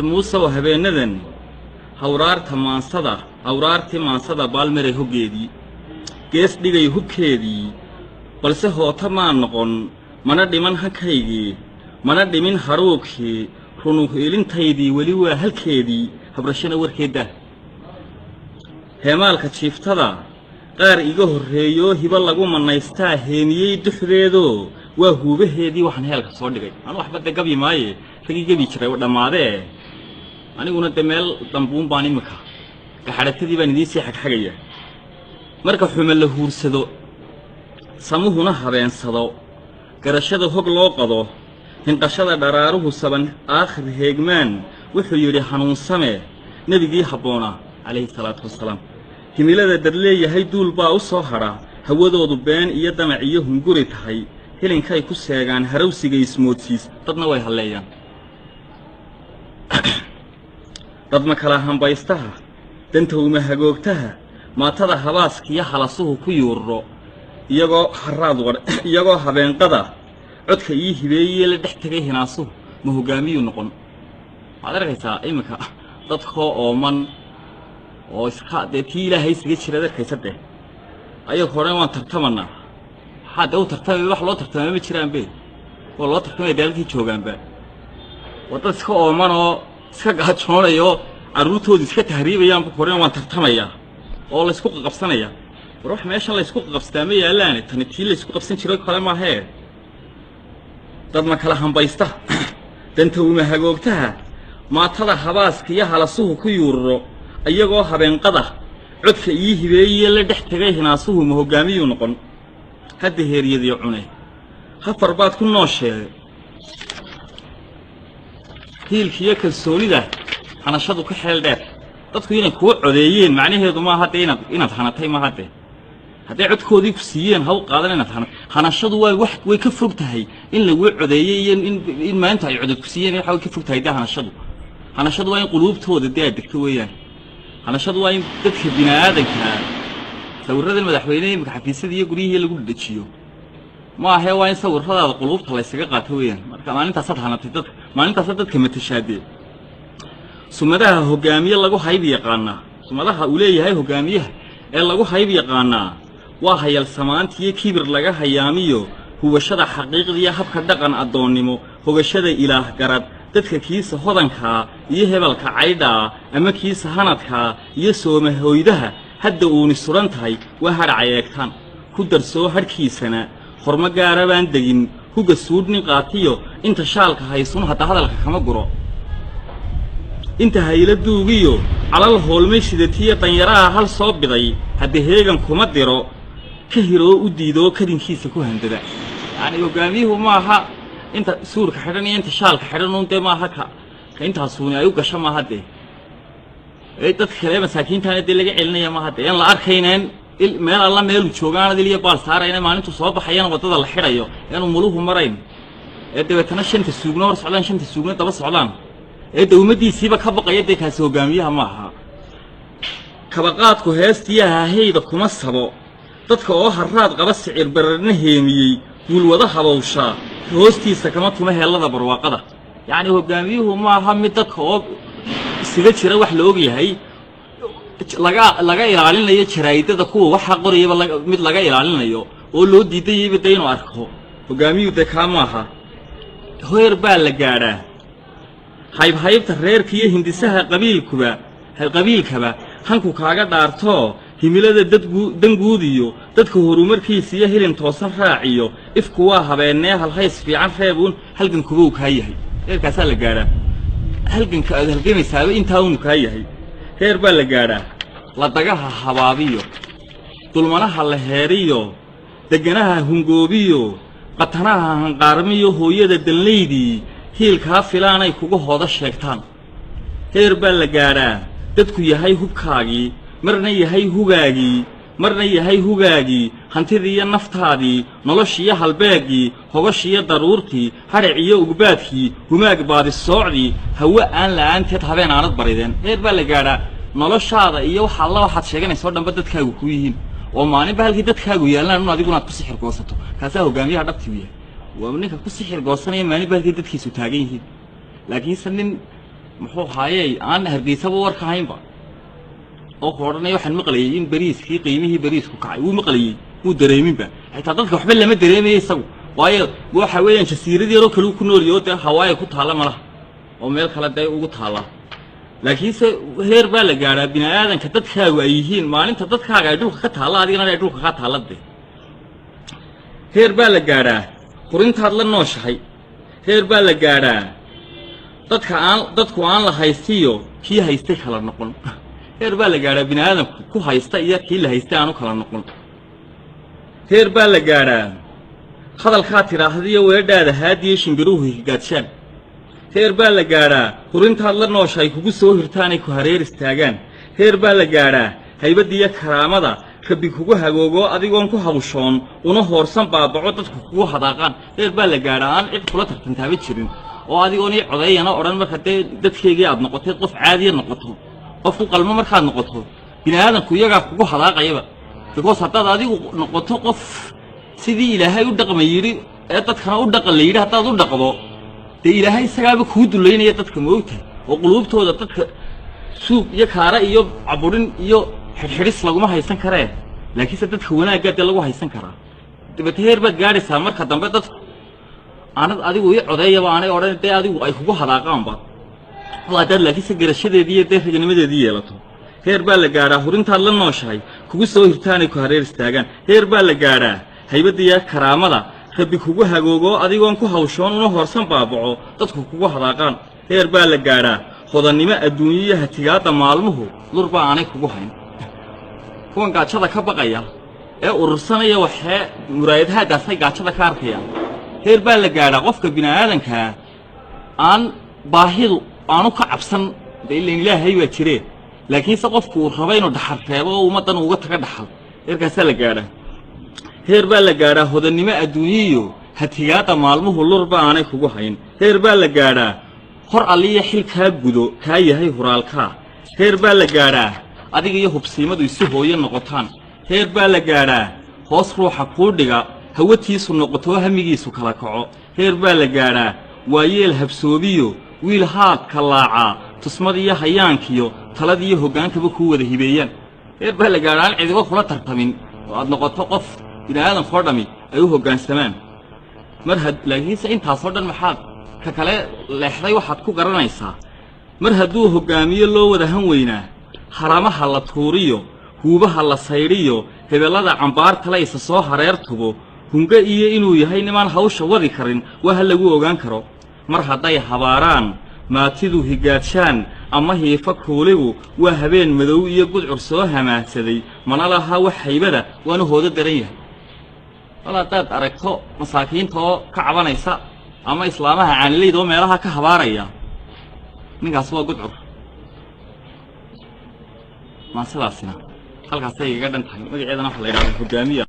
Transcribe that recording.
Muusow, habeenadan hawraarta maansada, hawraartii maansada baalmaray hoggeedii, gees dhigay hubkeedii, balse hoota maa noqon, mana dhiman hankaygii, mana dhimin haruubkii, runuhiilintaydii weli waa halkeedii, habrashana warkeedda. Heemaalka jiiftada qaar iga horreeyoo hibo lagu mannaystaa heemiyey duxdeedoo waa huubaheedii. Waxaan heelka soo dhigay anu waxba dee gabi maaye, ragii gebi jiray dhammaadee, aniguna dee meel dambuun baan iminka gaxadhatadii baan idiin sii xagxagaya. Marka xume la huursado, samuhuna habeensado, garashada hog loo qado, hinqashada dharaaruhu saban aakhir heegmaan, wuxuu yidhi hanuunsame nebigii habboonaa calayhi salaatu wasalaam: "Himilada darleeyahay duul baa u soo hadha, hawadoodu been iyo damac iyo hunguri tahay, hilinkay ku seegaan harawsiga ismoodsiis, dadna way halleeyaan." Dadma kala hambaystaha, dantowma hagoogtaha, maatada habaaskiyo halasuhu ku yuurro, iyagoo haraad wadh, iyagoo habeenqada codka ii hibeeyee la dhex tegay hinaasuhu, ma hoggaamiyuu noqon? Waxaad arkaysaa iminka dadkoo ooman oo iska dee tii Ilaahay isaga jiraad arkaysa dee, ayaga hore waan tartamanaa. Maxaa dee u tartamay? Wax loo tartamay ma jiraanbe, waa loo tartamaya dee halkii joogaanba waa dad iska ooman oo iska gaajoonayo, carruurtoodu iska tahriibayaanba, horena waan tartamayaa oo laysku qaqabsanaya. War wax meeshan laysku qaqabsadaa ma yaallaane, tani tii laysku qabsan jiray kale maahee. Dadma kala hambaysta, dantowma hagoogtaha, maatada habaaska iyo halasuhu ku yuururo, iyagoo habeenqada codka ii hibeeyee la dhex tegay hinaasuhu, ma hoggaamiyuu noqon? Hadda heeryadii cune hafar baad ku nooshee, hiilkiiyo kalsoonida hanashadu ka xeel dheer. Dadku inay kuu codeeyeen macnaheedu maaha dee inaad hanatay, maaha dee. Hadday codkoodii ku siiyeen, ha u qaadan inaad hana. Hanashadu waa wax way ka fog tahay in laguu codeeyey iyo in maalinta ay codod ku siiyeen. Waxa way ka fog tahay dee hanashadu. Hanashadu waa in quluubtooda dee aad degto weeyaan. Hanashadu waa in dadka bini aadankaa sawirradan madaxweyne imika xafiisyada iyo guryihii lagu dhajiyo ma ahe, waa in sawirradaada quluubta laysaga qaato weeyaan. Marka maalintaasaad hanatay dadka, maalintaasaad dadka matashaadee. Sumadaha hoggaamiye lagu hayb yaqaanaa, sumadaha uu leeyahay hoggaamiyaha ee lagu hayb yaqaanaa waa hayalsamaantiyo kibir laga hayaamiyo, huwashada xaqiiqdiiyo habka dhaqan addoonnimo, hogashada Ilaah garad, dadka kiisa hodankaa iyo hebelka caydhaa ama kiisa hanadkaa iyo soomahoydaha hadda uuni suran tahay waa hadhacay eegtaan ku darsoo hadhkiisana hormo gaara baan degin, huga suudh nin qaatiyo inta shaalka haysun hadda hadalka kama guro, inta hayla duugiyo calal hoolmay sidatiyo danyaraha hal soo biday hadda heegan kuma diro, ka hiroo u diidoo kadinkiisa ku handada. Yacni hoggaamiyuhu maaha inta suurka xidhan iyo inta shaalka xidhan uun dee, maaha ka intaasuuni ay u gasho maaha dee. Ee dadka kale masaakiintaana dee laga celinaya maaha dee, aan la arkayneen meel alla meelu joogaanad il iyo baal saarayna, maalintuu soo baxayana waddada la xidhayo eanu muluhu marayn, ee dabeetana shanta suugno hor socdaan, shanta suugno daba socdaan, ee dawmaddiisiiba ka baqaya dee, kaasi hoggaamiyaha ma aha. Kabaqaadku heestiyaha hayda kuma sabo, dadka oo harraad qaba sicir bararna heemiyey, guulwada habawshaa hoostiisa kama tuma heellada barwaaqada. Yacni hoggaamiyuhu ma aha mid dadka oo isaga jira wax la og yahay laga ilaalinayo jaraa'idada kuwa waxaa qorayaba, mid laga ilaalinayo oo loo diidayayba dee inuu arko. Hoggaamiyuhu dee kaa maaha. Heer baa la gaadhaa haybhaybta reerka iyo hindisaha qabiilkuba, qabiilkaba hanku kaaga dhaartoo, himilada dadgu danguudiyo dadka horumarkiisa iyo hilin toosan raaciyo, ifku waa habeennee halhays fiican reebuun halgankubow kaa yahay. Heerkaasaa la gaadhaa halganka aad halgamaysaaba intaa unu kaa yahay. Heer baa la gaadhaa ladagaha habaabiyo, dulmanaha la heeriyo, deganaha hungoobiyo, qatanaha hanqaarmiyo, hooyada danlaydii hiilkaa filaanay kuga hooda sheegtaan. Heer baa la gaadhaa dadku yahay hubkaagii, marna yahay hugaagii, marna yahay hugaagii, hantidii iyo naftaadii, noloshiiyo halbeeggii, hogashiiyo daruurtii, hadhac iyo ugbaadkii, humaag baadisoocdii, hawe aan la'aanteed habeen aanad barideen. Heer baa la gaadhaa noloshaada iyo waxa alla waxaad sheeganaysa o dhanba dadkaagu ku yihiin, oo maalinba halkii dadkaagu yaallaan un adiguna aad ku sixir goosato. Kaasaa hogaamiyaha dhabti u yahay, waa ninka ku sixir goosanaya maalinba halkii dadkiisu taagan yihiin. Laakiinse nin Muxuu haayey aan Hargeysaba warka haynba oo ku odhanaya waxaan maqlayay in beriiskii, qiimihii beriisku kacay. Wuu maqlayey, wuu dareeminba. Xitaa dadka waxba lama dareemaya isagu, waayo waxa weeyaan jasiirad yaroo kale ku noolyaho oo dee Hawaaya ku taalla malaha oo meel kale dee ugu taalla. Laakiinse heer baa la gaadhaa bini aadanka dadkaagu ay yihiin maalinta dadkaaga ay dhulka ka taalla, adigana ay dhulka ka taalla dee. Heer baa la gaadhaa hurintaad la nooshahay. Heer baa la gaadhaa dadka aan dadku aan la haystiyo kii haystay kala noqon. Heer baa la gaadhaa bini aadamku ku haysta iyo kii la haystay aanu kala noqon. Heer baa la gaadhaa hadalkaa tidhaahdiyo weedhaada haadiyo shimbiruhu higaadshaan. Heer baa la gaadhaa hurintaad la nooshahay kugu soo hirtaanay ku hareer istaagaan. Heer baa la gaadhaa haybaddiiyo karaamada Rabbi kugu hagoogo, adigoon ku hawshoon una hoorsan baabaco, dadku kugu hadaaqaan. Heer baa la gaadhaa aan cid kula tartantaaba jirin oo adigoon ii codeeyana odhan, marka dee dadkeygii aad noqoteed, qof caadiya noqoto, qof u qalmo markaad noqoto, bini aadamku iyagaa kugu hadaaqayaba. Because haddaad adigu noqoto qof sidii Ilaahay u dhaqma yidhi ee dadkana u dhaqan la yidhi, haddaad u dhaqdo, dee Ilaahay isagaaba kuu dullaynaya dadka, moogtahay, oo quluubtooda dadka suuq iyo kaara iyo caburin iyo xidhxidhis laguma haysan karee, laakiinse dadka wanaaggaa dee lagu haysan karaa. Dabeete heer baad gaadhaysaa marka dambe dadku aanad adigu ii codeeyaba aanay odhan, dee adigu ay kugu hadaaqaanba oo haddaad laakiinse garashadeedii iyo dee raganimadeedii yeelato. Heer baa la gaadhaa hurintaad la nooshahay kugu soo hirtaanay ku hareer istaagaan. Heer baa la gaadhaa haybaddiiyo karaamada Rabbi kugu hagoogo, adigoon ku hawshoon una hoorsan baabaco, dadku kugu hadaaqaan. Heer baa la gaadhaa hodannimo adduunyo iyo hatigaadda maalmuhu lurbaa aanay kugu hayn. Kuwan gaajada ka baqaya ee urursanaya waxee muraayadahaadaasay gaajada ka arkayaan. Heer baa la gaadhaa qofka bini aadankaa aan baahidu aanu ka cabsan de, ilan Ilaahay baa jiree, laakiinse qofku uu rabo inuu dhaxal reebo oo ummaddan uga taga dhaxal. Heerkaasaa la gaadhaa. Heer baa la gaadhaa hodannimo adduunyiyo hatigaadda maalmuhu lurba aanay kugu hayn. Heer baa la gaadhaa hor alliya xil kaa gudo kaa yahay huraalkaa. Heer baa la gaadhaa adiga iyo hubsiimadu isu hooyo noqotaan. Heer baa la gaadhaa hoos ruuxa kuu dhiga hawatiisu noqotoo hamigiisu kala kaco. Heer baa la gaadhaa waayeel habsoobiyo wiil haadka laacaa tusmadiiyo hayaankiyo taladiiyo hoggaankaba kuu wada hibeeyaan. Heer baa la gaadhaa aan cidiba kula tartamin oo aad noqoto qof bini aadamkao dhammi ay u hoggaansamaan. Mar had laakiinse intaasoo dhan maxaad ka kale leexday waxaad ku garanaysaa mar hadduu hoggaamiyo loo wada han weynaa, haramaha la tuuriyo, huubaha la saydhiyo, hebellada cambaartale isa soo hareer tubo, hunge iyo inuu yahay nimaan hawsha wadi karin waa ha lagu ogaan karo. Mar hadday habaaraan maatidu higaadshaan ama hiifa kuuligu, waa habeen madow iyo gudcur soo hamaahsaday, mana laha wax haybada, waanu hoodo daran yahay. Wal haddaad aragto masaakiinta oo ka cabanaysa ama islaamaha caanilayda oo meelaha ka habaaraya, ninkaas waa gudcur. Maasadaasina halkaasay igaga dhan tahay. Magaceedana waxa la yidhahda Hogaamiya.